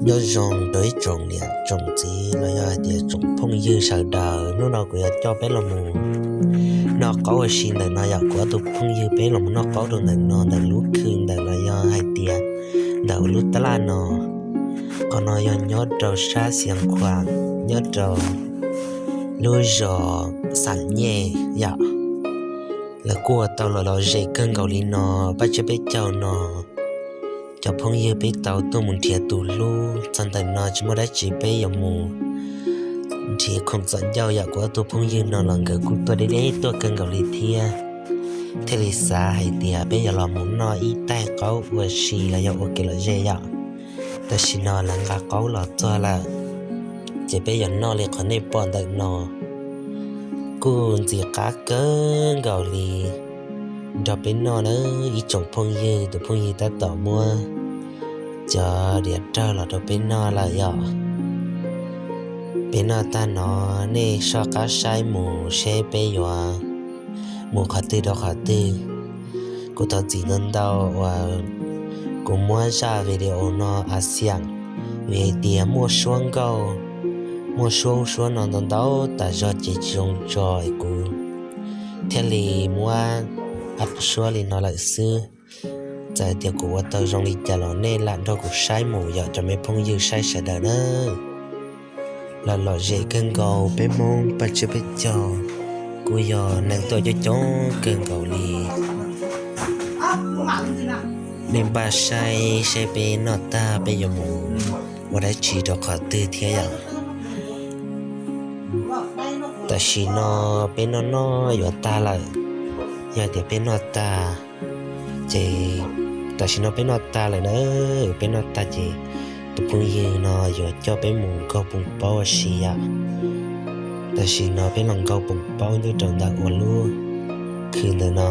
Nyob zoo rau ib tsoom niam tsoom txiv los yog hais tias tsoom phooj ywg sawv daws, hnub no kuv yuav coj peb los mus noj qaub ua si ntawm no yom. Kuv ob tug phooj ywg peb los mus noj qaub rau ntawm no, ntawm lub khw ntawm los yog hais tias ntawm lub tab laj no. Qhov no yog nyob rau sab Xiav Khuam, nyob rau lub zos Xam Nyej yom. Lawv kuj ua tau los lom zem kawg nkaus li no, paj tsiab peb caug no. Cov phooj ywg peb tau tuaj mus nrhiav tus hlub, txog ntawm no tsis muaj dab tsi peb yuav mus nrhiav khoom txom ncauj yom. Kuv ob tug phooj ywg no los nkawd kuj tuaj deb deb tuaj kawg nkaus li thiab. Thiaj li xav hais tias peb yuav los mus noj ib taig qaub ua si los yog ua kev lom zem yom. Tam sim no lawv nqa qaub los txog lawm, ces peb yuav noj li qhov nej pom ntawm no. Kuj ntxim qab kawg nkaus li nrog peb noj na ib tsoom phooj ywg. Tus phooj ywg tab tom muab cov diav rawg los rau peb noj lawm yom. Peb noj tag no nej soj qab saib mus seb peb yuav mus qhov twg rau qhov twg. Kuv thov txim ntau ntau uas kuv muab zaj video no a xiam, vim hais tias muaj suab nkauj, muaj suab ub suab no ntau ntau tas zog ces tsis zoo tso es kuv thiaj li muab ab suab li no lawm xwb. Txawm tias kuv ua tau zoo li cas los nej lam nrog kuv saib mus yom cov me phooj ywg saib sawv daws na. Los lom zem kawg nkaus, peb Hmoob paj tsiab peb caug kuj yog neeg tuaj coob coob kawg nkaus li. Nej npaj saib seb peb noj tag peb yuav mus ua dab tsi rau qhov twg thiab yom. Tam sim no peb noj noj yuav tag lawm. Yog tias peb noj tag, ces tam sim no peb noj tag lawm na. Peb noj tag ces tus phooj ywg no yuav coj peb mus nkaug poos paub ua si yom. Tam sim no peb los nkaug poos paub nyob rau ntawm ua lub khw ntawm no.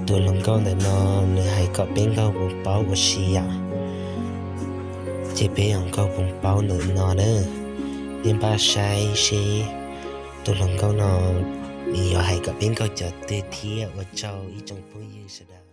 Tus hluas nkauj ntawm no nws hais kom peb nkaug poos paub ua si yom. Ces peb yuav nkaug poos paub ntawm no na. Nej npaj saib seb tus hluas nkauj no nws yuav hais kom peb nkaug cov twg thiab. Ua tsaug ib tsoom phooj ywg sawv daws.